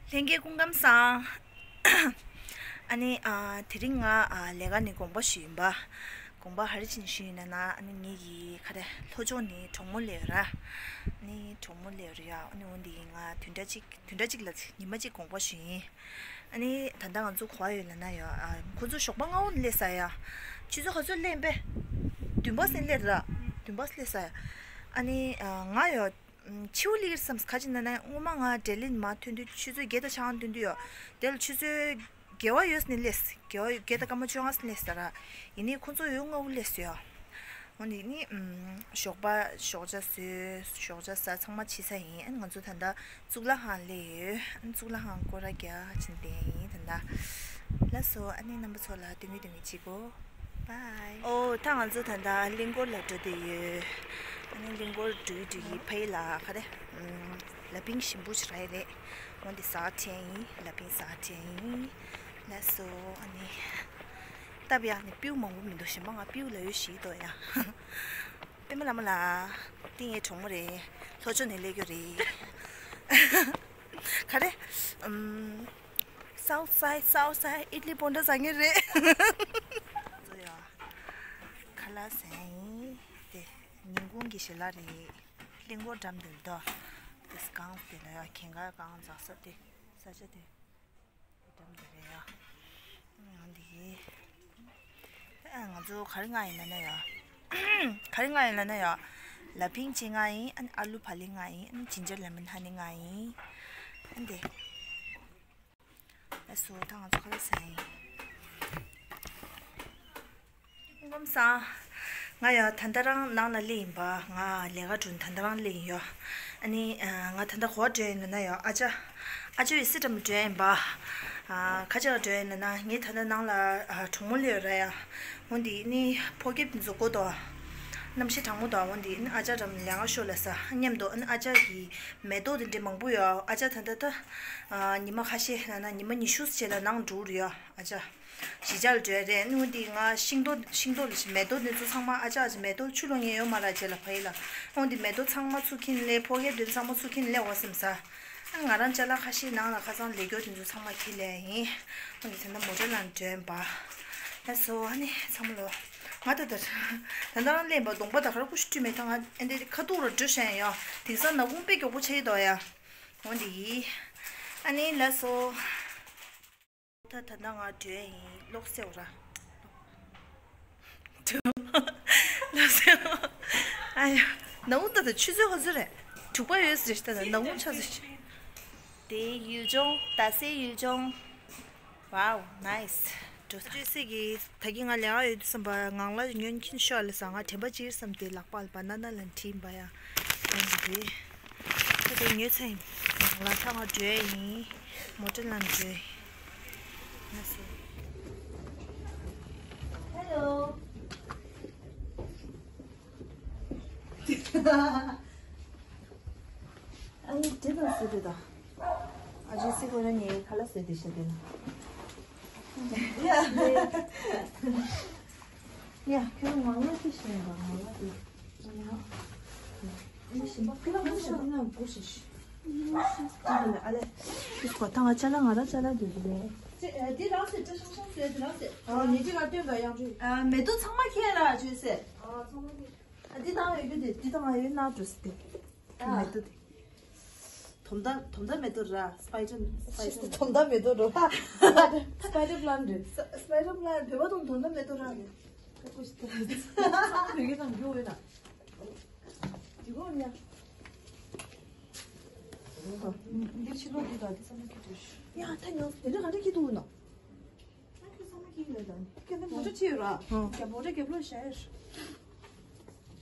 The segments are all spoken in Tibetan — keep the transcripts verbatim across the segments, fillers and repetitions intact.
ལྷན་རྒྱས་སྐུ་ཁམས་བཟང་། ཨ་ནི་ཨ་དེ་རིང་ང་ཨ་ལས་ཀ་ནས་དགོངས་པ་ཞུས་ཡིན་པ། དགོངས་པ་ག་རེ་བྱས་ནས་ཞུས་ཡིན་ན་ན་ཨ་ནི་ངེད་ཀྱི་ཁ་རེ་ལྷོ་ཕྱོགས་ནས་གྲོགས་མོ་སླེབས་ཡོད་ར། ཨ་ནི་གྲོགས་མོ་སླེབས་ཡོད་རེད་ཡ། ཨ་ནི་འོན་ཏེ་ང་བདུན་ཕྲག་གཅིག་བདུན་ཕྲག་གཅིག་ལ་ཉི་མ་གཅིག་དགོངས་པ་ཞུས་ཡིན། ཨ་ནི་ད་ལྟ་ང་ཚོ་ག་པར་ཡོད་ལབ་ན་ཡ། ཨ་ཁོ་ཚོ་ཞོགས་པ་སྔ་པོ་ནས་སླེབས་ཚར་ཡ། ཆུ་ཚོད་ག་ཚོད་སླེབས་པས། བདུན་པ་ཙམ་སླེབས་ར། བདུན་པ་ཙམ་སླེབས་ཚར་ཡ། ཨ་ནི་ཨ་ང་ཡ། ཕྱི་པོ་སླེབས་ཀྱི་རེད་བསམས། ག་ཅི་ན་ན་སྔོན་མ་ང་ལྡི་ལི་ནས་མར་ཐོན་དུས་ཆུ་ཚོད་བརྒྱད་དང་ཕྱེད་ཀ་ཐོན་དུས་ཡ། དེ་ལ་ཆུ་ཚོད་བརྒྱད་པ་ཡོལ་ནས་སླེབས། བརྒྱད་པ་བརྒྱད་དང་སྐར་མ་བཅོ་ལྔ་ཙམ་སླེབས་ཚར་ར། ཡིན་ནའི་ཁོ་ཚོ་ཡང་སྔ་པོ་སླེབས་སོང་ཡ། འོ་ནི་ནི་ཨམ་ཞོགས་པ་ཞོགས་ཇ་བཟོས། ཞོགས་ཇ་ཟ། ཚང་མ་ཕྱིན་ཚར་ཡིན། ཨ་ནི་ང་ཚོ་ད་ལྟ་གཙུག་ལག་ཁང་སླེབས་ཡོད། ཨ་ནི་གཙུག་ལག་ཁང་སྐོར་ར་རྒྱག་བྱས་ནས་བསྡད་ཡིན་ད་ལྟ། ལགས་སོ། ཨ་ནི་རྣམ་པ་ཚོ་ལ་སྟོན་གི་སྟོན་གི་བྱེད་གོ། Bye. ཨོ་ད་ང་ཚོ་ད་ལྟ་གླིང་སྐོར་ལ་འགྲོ་བསྡད་ཡོད། ཨ་ནི་གླིང་སྐོར་འགྲོ་གི་འགྲོ་གི་ཕ་ཡི་ལ་ག་རེ། ཨམ་ལ་ཕིང་ཞིམ་པོ་ཞིག་རག་ཡི་རེད། འོ་འདི་ཟ་ཁྲེན་ཡིན། ལ་ཕིང་ཟ་ཁྲེན་ཡིན། ལགས་སོ། ཨ་ནི་སྟབས་ཡག་ནི་སྤྲེའུ་མང་པོ་མི་འདུག་གཞན་པ་ང་སྤྲེའུ་ལ་ཡོད་ཞིག་འདུག་ཡ། པད་མ་ལ་མ་ལ། འདི་ངའི་གྲོགས་མོ་རེད། ལྷོ་ཕྱོགས་ནས་སླེབས་རྒྱུ་རེད། ག་རེ། ཨམ། South side, South side, ཨིཊ་ལི་པོ་འདྲ་ཟ་ངེས་རེད། ཚོ་ཡ། ཁ་ལག་ཟ་ཡིན། དེ་ཉིན་གུང་གི་ཞལ་ལག་རེད། གླིང་སྐོར་འགྲམ་དུ་འདུག་དེ་སྒང་དེ་ལ་ཡ་ཁྱེད་ཀ་གང་འཛག་ས་དེ་ས་ཆ་དེ་འགྲམ་དེ་རེད་ཡ། ཡང་འདི་ཨ་ང་ཚོ་ག་རེ་མངགས་ཡིན་ལབ་ན་ཡ། ག་རེ་མངགས་ཡིན་ལབ་ན་ཡ། ལ་ཕིང་གཅིག་མངགས་ཡིན། ཨ་ནི་ཨ་ལུ་བག་ལེབ་མངགས་ཡིན། ཨ་ནི་ཇིན་ཇར་ལེ་མོན་ཧ་ནི་མངགས་ཡིན། ཨ་འདི། ལགས་སོ། ད་ང་ཚོ་ག་རེ་ཟ་ཡིན། སྐུ་ཁམས་བཟང་། ང་ཡ་ད་ལྟ་རང་ནང་ལ་སླེབས་ཡིན་པ། ང་ལས་ཀ་འགྲོ་ནས་ད་ལྟ་རང་སླེབས་ཡིན་ཡ། ཨ་ནི་ང་ད་ལྟ་ག་པར་འགྲོ་ཡིན་ལབ་ན་ཡ། ཨ་ཅག་ཨ་ཅག་ཡོད་སའི་འགྲམ་འགྲོ་ཡིན་པ། ཨ་ག་ཅག་འགྲོ་ཡིན་ལབ་ན་ངས་ད་ལྟ་ནང་ལ་ཨ་གྲོགས་མོ་སླེབས་ཡོད་ར་ཡ། འོ་འདི་ནི་ཕོ་སྐྱེས་འཛུགས་གོ་དོ། གནམ་གཤིས་གྲང་མོ་དོ། འོ་འདི་ནི་ཨ་ཅག་འགྲམ་ལས་ཀ་ཤོག་ལབ་ས་མཉམ་དུ། ཨ་ནི་ཨ་ཅག་གི་མེ་ཏོག་དེ་འདྲ་མང་པོ་ཡོད། ཨ་ཅག་ད་ལྟ་ད་ཨ་ཉི་མ་ཁ་ཤས་ན་ན་ཉི་མ་ཉི་ཤུ་རྗེས་ལ་ནང་འགྲོ་རེད་ཡ། ཨ་ཅག་གཞིས་ཆགས་ལ་འགྲོ་ཡ་རེད། ནུ་འདི་ང་ཤིང་ཏོག་ཤིང་ཏོག་ལ་མེ་ཏོག་འདི་ཚོ་ཚང་མ་ཨ་ཅག་ཨ་ཅག་མེ་ཏོག་ཆུ་ལོག་ཉེ་ཡོད་མ་ར་རྗེས་ལ་ཕ་ཡི་ལ། འོ་འདི་མེ་ཏོག་ཚང་མ་ཚུར་ཁྱེར་ནས་ཕོ་སྐྱེས་འདི་ཚང་མ་ཚུར་ཁྱེར་ནས་སླེབས་པ་སེམས་ས། ཨ་ང་རང་ཅ་ལག་ཁ་ཤས་ནང་ལ་ཁ་སང་ལས་སྐྱོར་དེ་ཚོ་ཚང་མ་ཁྱེར་སླེབས་ཡིན། འོ་འདི་ད་ལྟ་མོ་ཊ་ལ་འགྲོ་ཡིན་པ། ལགས་སོ། ཨ་ནི་ཚང་མ་ལོ། ང་ད་ད་ད་ལྟ་རང་སླེབས་པ་གདོང་པ་ད་ག་ར་ཀུ་ཤུ་བཀྲུས་མེད། ད་ང་ཨ་འདི་ཁ་ཐུག་ར་འགྲོ་བཞིན་ཡོད། དེང་སང་ནག་ཁུང་དཔེ་མགྱོགས་པོ་ཆགས་ཀྱི་འདུག་ཡ། འོ་འདི་ཡིན། ཨ་ནི་ལགས་སོ། ད་ད་ལྟ་ང་འགྲོ་ཡིན། ལོག་སེ་འོ་ར། ལོག་སེ་འོ། ཨ་ཡ། ནག་ཁུང་ད་ད་ཆུ་ཚོད་ག་ཚོད་རེད། དྲུག་པ་ཡོད་ཟེར། ད་ད་ནག་ཁུང་ཆགས་ཟེར། དེ་ཡུལ་ལྗོངས། ད་སའི་ཡུལ་ལྗོངས། Wow, nice. འགྲོ་ས་ཅོས་སི་གི་ད་གིན་ང་ལས་ཀ་ཡོད་དུས་བསམ་པ་ངང་ལ་ཉོན་གྱིན་ཤོག་ལ་ས། ང་དྲན་པ་ཅིག་བསམ་སྟེ་ལག་པ་ལ་བ་ན་ན་ལ་བྲིས་ཡིན་པ་ཡ། ཡིན་པ་རེད། ད་དེ་ཉོས་ཚར་ཡིན། ལ་ཐང་ང་འགྲོ་ཡ་ཡིན། མོ་ཊ་ལ་འགྲོ་ཡ་ཡིན། ང་སུ། Hello. ཨ་ནི་དེ་དང་སུ་དེ་དང་། ཨ་ཅེ་སི་ཀོ་ར་ཉེ་ཁ་ལ་སེ་དེ་ཤ་དེ་ན། ཡ། ཡ། ཁྱོད་ངང་ལ་ཤི་ཤི་ཡིན་པ་ངང་ལ་ཤི། ཨ་ནི་ཤི་མ་ཁྱོད་ངང་ལ་ཤི་ན་གོ་ཤི་ཤི། ཨ་ལེ། ཁྱོད་ཁོ་ཐང་ང་ཅ་ལ་ང་ལ་ཅ་ལ་དུ་དུ་ལེ། ཅེ་ཨ་འདི་རང་སེ་ཏྲ་ཤང་ཤང་སེ་འདི་རང་སེ། ཨ་ཉེ་ཅི་ག་སྟོན་དང་ཡང་ཅུ། ཨ་མེ་ཏོག་ཚང་མ་ཁྱེད་ར་ཅུ་སེ། ཨ་ཚང་མ་ཁྱེད། ཨ་འདི་དང་ཡོད་རྒྱུ་དེ་འདི་དང་ཡོད་ན་འགྲོ་སེ་དེ། ཨ་མེ་ཏོག་དེ། དོམ་དང་དོམ་དང་མེ་ཏོག་ར། སི་པའི་ཌར་སི་པའི་ཌར། དོམ་དང་མེ་ཏོག་ར། སི་པའི་ཌར་པི་ལན་རེད། སི་པའི་ཌར་པི་ལན་བོད་པ་དང་དོམ་དང་མེ་ཏོག་ར་རེད། ཀ་ཀོ་ཤི་ད། བོད་སྐད་དང་འགྱུར་འོས་ན། འདི་གོ་ཡ། འདིར་ཕྱི་ལོགས་འདི་དང་འདི་ཚང་མ་ཁྱེར་འགྲོ་ཤོག་ཡ་ད་ཉོ་དེ་འདྲ་ག་འདྲ་ཁྱེར་འདུག་ན། ཨ་ཁྱོད་ཚང་མ་ཁྱེར་ཡོད་ད། ཁྱེད་ནི་མོ་ཊ་ཁྱེར་ཡོད་ར། ཧུང་། རྒྱ་མོ་ཊ་རྒྱབ་ལོགས་བཞག་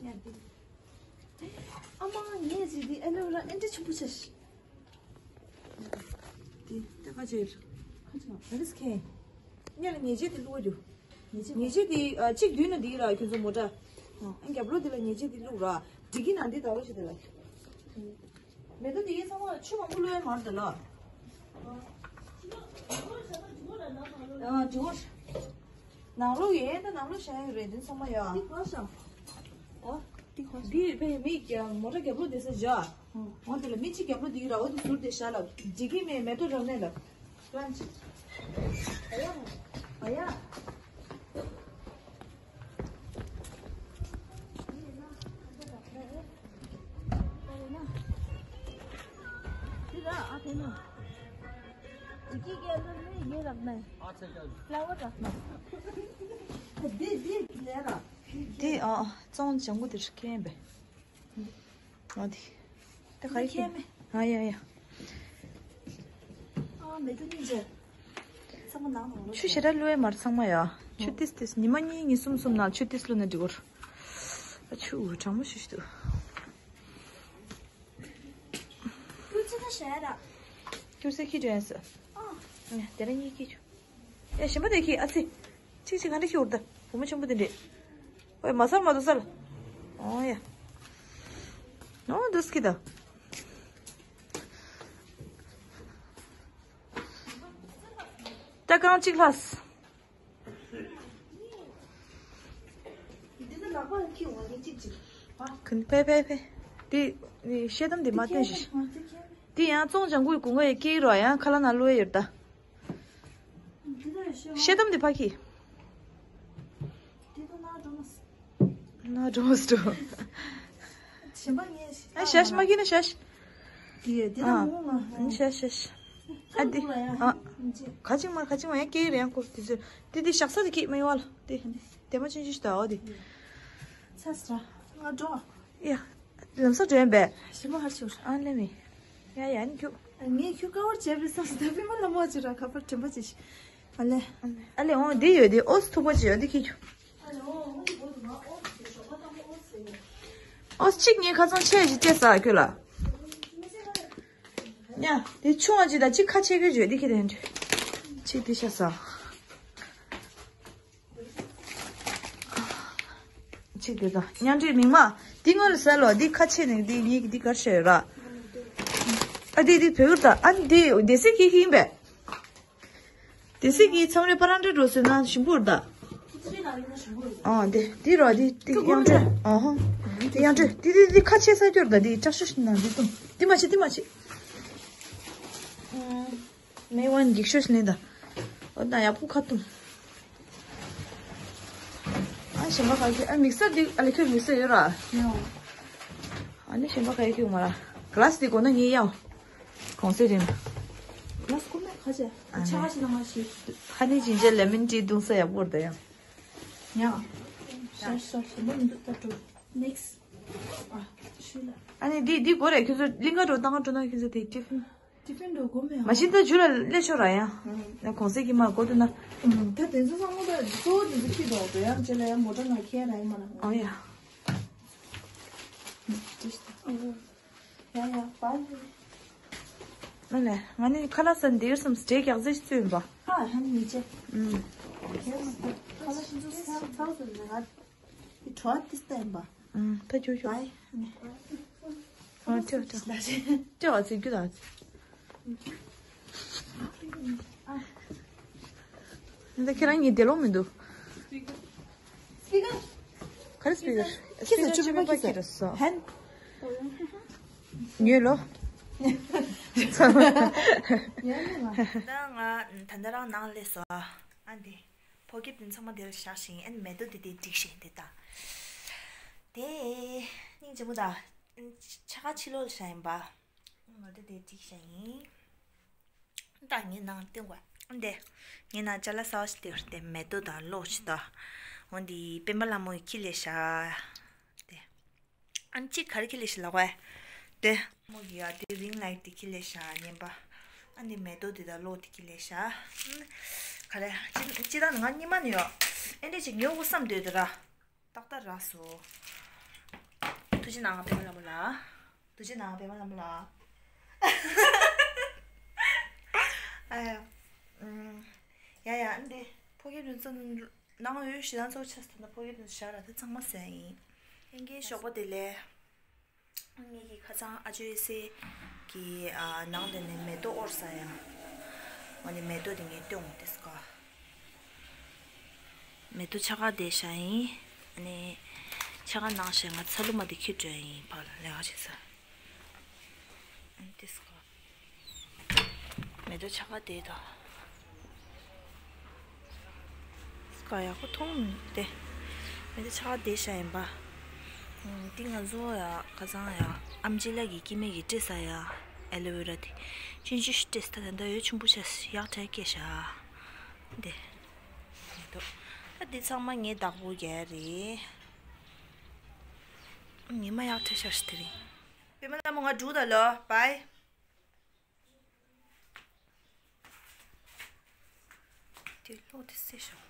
ཡོད། ཡ་འདི། ཨ་མ་ངས་ཟིག་འདི་ཨེ་ལོ་ཝེ་ར་ཨེ་འདྲ་ཆེན་པོ་ཆགས་ཤིག་འདི་ད་ཁ་ཆེར། ཁ་ཆེར་ཨ་རིས་ཁེ། ཉེ་ལ་ཉེ་ཆེ་འདི་བླུགས་རྒྱུ། ཉེ་ཆེ་ཉེ་ཆེ་འདི་ཨ་གཅིག་བསྡུས་ན་འདི་ར་ཁྱོད་ཚོ་མོ་ཊ། ཨ་རྒྱབ་ལོགས་འདི་ལ་ཉེ་ཆེ་འདི་བླུགས་ར། འགྲིག་གི་ན་འདི་ད་བ་ཞིག་འདི་ལ། མེ་ཏོག་འདི་གའི་ཚང་མ་ཆུ་མང་པོ་བླུགས་ཡ་མ་རེད་ལ། ཨ་འགྲིག་གོ། ནང་ལོགས་ཡས་ད་ནང་ལོགས་བཞག་ཡོད་རེད་འདི་ཚང་མ་ཡ། འདི་ག་ཤ། ཨ་འདི་ག་ཤ། འདི་བས་མིག་མོ་ཊ་རྒྱབ་ལོགས་འདི་ས་བཞག་འོ་དེ་ལ་མི་གཅིག་རྒྱབ་ལོ་དེའི་ར་འོ་དེ་ཟུར་དེ་ཤ་ལ་འགྲིག་གི་མེད་མེ་ཏོག་རང་ནས་ལ་ཀྲན་ཆི། ཨ་ཡ། ཨ་ཡ། འདི་ཨ་ཙོང་ལྗང་གུ་དེར་ཁེན་པས། ཨ་དེ། ད་ག་རེ་ཁེན། ཨ་ཡ་ཡ། ཨ་མེ་ཏོག་སྙིང་རྗེ། ཚང་མ་ནང་ནང་ལོགས། ཆུ་ཞེ་དྲག་བླུགས་ཡས་མ་རེད་ཚང་མ་ཡ། ཆུ་ཏིས་ཏིས་ཉི་མ་གཉིས་གཉིས་གསུམ་གསུམ་ནང་ཆུ་ཏིས་བླུགས་ན་འགྲིག་གོ། ཨ་ཆུ་གྲང་མོ་ཞིག་འདུག་སྐྱུར་རྩི་ད་བྱས་ར། སྐྱུར་རྩི་ཁྱི་འདྲ་ཡིན་ས། ཨ། དེ་ར་གཉིས་ཁྱི་ཆུ། ཨེ་ཞིམ་པ་དེ་ཁྱི་ཨ་ཙི། ཅིག་ཅིག་ག་འདྲ་ཁྱི་འུར་ད། བུ་མོ་ཆེན་པོ་དེ་འདྲས། ཨོའི་མ་སལ་མ་དུ་སལ། ཨོ་ཡ། ནོ་དུ་སྐྱི་ད། ད་རྐང་གཅིག་ལྷག་ཁན་ཕེ་ཕེ་ཕེ། དེ་ཤེལ་དམ་དེ་མ་བསྟན་ཞིག་དེ་ཡང་ཙོང་ལྗང་གུའི་གུང་ག་ཡི་སྐྱེས་རོགས་ཡང་ཁ་ལ་ན་ལོས་ཡོད་ད། ཤེལ་དམ་དེ་ཕ་གི། ན་འགྲོ་མ་སོ། ཨ་ཞ་ཞ་མ་གི་ན་ཞ་ཞ། དེ་དེ་ན་ཨ། མོ་ང་ཨ་ཞ་ཞ་ཞ། ཨ་དེ་ཨ། ཁ་ཅིག་མ་ཁ་ཅིག་མ་ཡང་སྐྱེ་རེད་ཡང་ཁོ་དེ་ཚོ། དེ་དེ་ཞག་ས་དེ་ཁྱི་མ་ཡོང་བ་ལ་དེ། དེ་མ་ཆུང་ཆུང་ཞིག་ད་འོ་དེ། ཚ་སྲ་ང་འགྲོ། ཡ། ལམ་སང་འགྲོ་ཡིན་པས། ཞི་མ་ཧར་ཆུར། ཨ་ལེ་མི། ཡ་ཡ་ནི་ཁྱུ། ངས་ཁྱུ་ཀ་བར་བྱས་པའི་སང་ད་པི་མ་ལ་མོ་ཅི་ར་ཁ་པར་དྲན་པ་ཅི་ཞིག་ཨ་ལེ། ཨ་ལེ་འོང་འདི་ཡོད་དེ་ཨོ་སི་ཐུག་པ་ཅི་ཡོད་འདི་ཁྱི་ཁྱུ། ཨོ་གཅིག་ངའི་ཁ་ཚང་ཆེ་ཞིག་སྐྱེས་ས་ཁྱོད་ལ། ཉ་དེ་ཆུང་བ་ཅི་ད་གཅིག་ཁ་ཆེ་གི་བརྗོད་འདི་ཁྱི་དེ་འདྲ། གཅིག་དེ་ཤ་ས། གཅིག་དེ་ད་མཉམ་འདྲེས་མིག་མ། འདི་སྔོན་ལ་ཟ་ལོ་འདི་ཁ་ཆེ་ནས་འདི་ངེད་ཀྱི་འདི་གར་ཤ་ཡོད་ར། ཨ་འདི་འདི་བོད་ཀྱི་ད་ཨ་འདི་སྡེ་སྲིད་ཀྱི་ཡིན་པས། དེ་སྲིད་ཀྱི་མཚམས་རེ་པ་རང་འདྲ་འགྲོ་ཟེར་ན་ཞིམ་པོ་རེད་ད། ཨ་དེ་དེ་རོ་དེ་དེ་དེ་དབྱངས་ཁྲོད་ཨ་ཧོ། དེ་དབྱངས་ཁྲོད་དེ་དེ་དེ་ཁ་ཆེ་ས་སྐྱོར་ད་དེ་དྲག་ཤོས་ཤིག་ནང་དེ་བཏུང་དེ་མ་བྱེད་དེ་མ་བྱེད། མེ་ཝན་འགྱིག་ཤོས་ཤིག་ནས་ད། འོ་ད་ཡག་པོ་ཁ་བཏུང་། ཨ་ཞིམ་པ་ག་ཁྱོད་ཨ་མིག་སར་དེ་ཨ་ལེ་ཁྱོད་མིག་སར་ཡོད་ར། ཨ་ནི་ཞིམ་པ་ག་ཁྱོད་མ་ར། ག་ལ་སི་དེ་གོ་ན་ངས་ཡང་། གོང་ཚད་རིང་། ལ་སྐུ་མེད་ཁ་ཆེ། ཨ་ཆ་ནི་ཁ་ཆེ་ན་ང་ཞིག་ཧ་ནི་ཇིན་ཇར་ལེ་མོན་ཊི་བཏུང་ས་ཡག་པོ་རེད་ད་ཡང་། ཡང་། ཤ་ཤ་ཞིམ་པོ་མི་འདུག་ད་འགྲོ། ནེག་སི། ཨ་ཤུ་ལ། ཨ་ནི་འདི་འདི་གོ་རེད་ཁྱོད་ཚོ་གླིང་ག་འགྲོ་ཏང་ག་འགྲོ་ན་ཁྱོད་ཚོ་དེ་ཊི་ཕིན། ཊི་ཕིན་འགྲོ་དགོས་མེད་ཨ། མ་གཞི་ད་ཇུ་ལ་སླེབས་ཤོག་ར་ཡང་། ཡང་གོང་ཚད་ཀྱི་མ་གོ་འདུག་ན། ད་དེ་ཚོ་ཚང་མ་ད་གཙོ་བོ་དེ་ཚོ་ཁྱི་འགྲོ་འགྲོ་ཡང་ཅེ་ལ་ཡང་མོ་ཊ་ནང་ཁྱེར་ར་ཡིན་མ་ན། ཨོ་ཡ། ཡ་ཡ་བ་ཡ། ཨ་ལེ་ང་ནི་ཁ་ལག་ཟ་འདིར་སམ་སྟེག་རྒྱག་རྩིས་བཙུན་པ། ཨ་ཧན་མི་ཅེ། ཨུམ། ཁ་ལག་ཤིན་ཏུ་ཚ་ཚ་ཟེར་ནས་ང་དེ་གྲོ་ཏི་སྟན་པ། ཨུམ་ད་ཅུ་ཅུ། བ་ཡ། ཨ་ཅོ་ཅོ། ཅོ་ཨ་ཙི་རྒྱུ་ད་ཨ་ཙི། འདི་ཁྱེད་རང་གཉིས་བདེ་ལོང་མི་འདུག་སྤི་ཀར། ག་རེ་སྤི་ཀར། ཁྱེད་ཚོ་ཅི་མི་པ་ཁྱེད་ར་སོ། ཧན། ཉོས་ལོ། ད་ང་ད་ལྟ་རང་ནང་སླེབས་སོ། ཨ་འདི། ཕོ་ཁེབས་དེ་ཚང་མ་འདིར་བཞག་ཤིང་ཨན་མེ་ཏོག་དེ་དེ་སྒྲིག་ཤིང་དེ་ད། དེ། སྙིང་རྗེ་མོ་ད། ཆ་ག་ཕྱི་ལོགས་ལ་བཞག་ཡིན་པ། ང་དེ་དེ་སྒྲིག་ཤིང་ཡིན། ད་ངའི་ནང་སྟོན་དགོས། འདི། ངའི་ནང་ཅ་ལག་གསར་པ་ཞིག་སྟེར་ཏེ་མེ་ཏོག་དང་གློག་ཅིག་དང་། འོ་འདི་སྤེན་པ་ལྷ་མོ་ཡི་ཁྱི་ལས་བཞག་དེ། ཨ་ནི་གཅིག་ག་རེ་ཁྱི་ལས་བཞག་ལབ་པས། དེ། མོ་གི་ཡ་དེ་རིང་ལའིཊ་དེ་ཁྱི་ལས་བཞག་ཉན་པ། ཨ་ནི་མེ་ཏོག་དེ་དང་གློག་དེ་ཁྱི་ལས་བཞག་ག་རེ། ཅི་ཅི་ད་ང་གཉིས་མ་ནི་ཡོད། ཨེ་འདྲས་ཅིག་ཉོ་དགོས་བསམ་འདོད་དེ་ར། ཏག་ཏག་རག་སོང་། ཐུགས་རྗེ་གནང་པད་མ་ལྷ་མོ་ལགས། ཐུགས་རྗེ་གནང་པད་མ་ལྷ་མོ་ལགས། ཨ་ཡ། ཨུམ། ཡ་ཡ་འདི་ཕོ་ཁེབས་དེ་ཚོ་ནང་འོད་ཞེ་སྡང་ཚོ་ཆ་ས་ད་ཕོ་ཁེབས་དེ་ཚོ་བཞག་ར་དེ་ཚང་མ་ཟས་ཡིན། ལྷན་རྒྱས་ཞོགས་པ་བདེ་ལེགས། ངེད་ཀྱི་ཁ་སང་ཨ་ཇོའི་སྲས་ཀྱི་ཨ་ནང་དེ་ནས་མེ་ཏོག་དབོར་ས་ཡང་། འོ་ནི་མེ་ཏོག་དེ་ངས་སྟོན་འོང་དེ་སྐོར། མེ་ཏོག་ཆ་ག་དེ་བཞག་ཡིན། ཨ་ནི་ཆ་ག་ནང་བཞག་ང་ཚ་ལུ་མ་དེ་ཁྱེར་འགྲོ་ཡིན་ཕར་ལས་ཀ་བྱེད་ས། ཏིས་ཀ་མེ་ཏོག་ཆ་ག་དེ་དང་། ཀ་ཡག་པོ་མཐོང་དེ། མེ་ཏོག་ཆ་ག་དེ་ཤ་ཡིན་པ། ཏི་ང་ཚོ་ཡ་ཁ་སང་ཡ་ཨམ་ཅི་ལགས་ཀྱི་སྐྱེ་དམན་གྱི་སྤྲད་ས་ཡ་ཨེ་ལོ་ཝེ་ར་དེ། ཆུང་ཆུང་ཞིག་སྤྲད་ས་ད་ལྟ་ཡོད་ཆུང་པོ་ཤ་ཡག་ཕྲ་སྐྱེས་ཤ། དེ། མེ་ཏོག་ད་འདི་ཚང་མ་ངའི་བདག་པོ་རྒྱལ་རེད། ཉི་མ་ཡག་ཕྲ་ཤ་ཤི་དེ་རིང་། པད་མ་ལྷ་མོ་ང་འགྲོ་ད་ལོ། བའི། དེ་ལོ་དེ་སེ་ཤོག